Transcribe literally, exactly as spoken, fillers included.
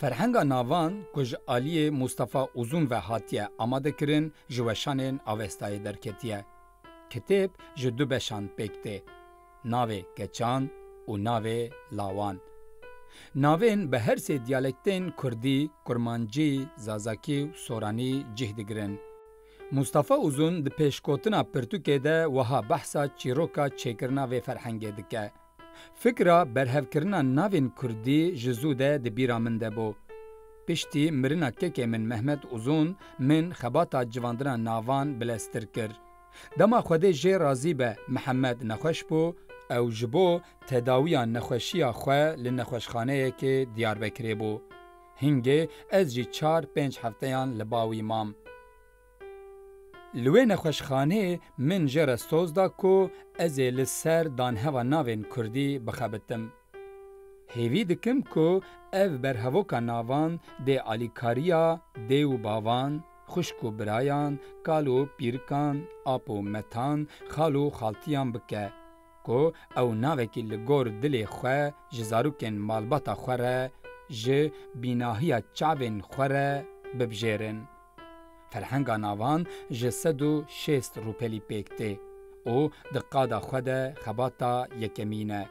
Ferhenga navan ku ji aliyê Mustafa Uzun ve hatiye amadekirin, ji weşanên Avestayê derketiye. Kitêb ji du beşan pêk tê. Navê keçan û navê lawan. Navên bi her sê diyalektên kurdî, kurmancî, zazakî û soranî cih digirin. Mustafa Uzun di pêşkotina pirtûkê de wiha behsa çîroka çêkirina vê ferhengê dike. Fikra berhevkirina navên kurdî ji zû de di bîra min de bû. Piştî mirina kekê min Mehmet Uzun, min xebata civandina navan bileztir kir. Dema Xwedê jê razî be, Mihemed nexweş bû, ew ji bo tedawiya nexweşiya xwe li nexweşxaneyekê Diyarbekirê bû. Hingê ez jî çar pênc hefteyan li ba wî mam. Li wê nexweşxaneyê min jê re soz da ku ez ê li ser danheva navên kurdî bixebitim. Hêvî dikim ku ev berhevoka navan dê alîkariya dê û bavan, xwişk û birayan, kal û pîrikan, ap û metan, xal û xaltiyan bike, ku ew navekî li gor dilê xwe ji zarokên malbata xwe re, ji bînahiya çavên xwe re bibijêrin. Ferhenga navan ji sed û şêst rûpelî pêk tê û di qada xwe de xebata yekemîn e.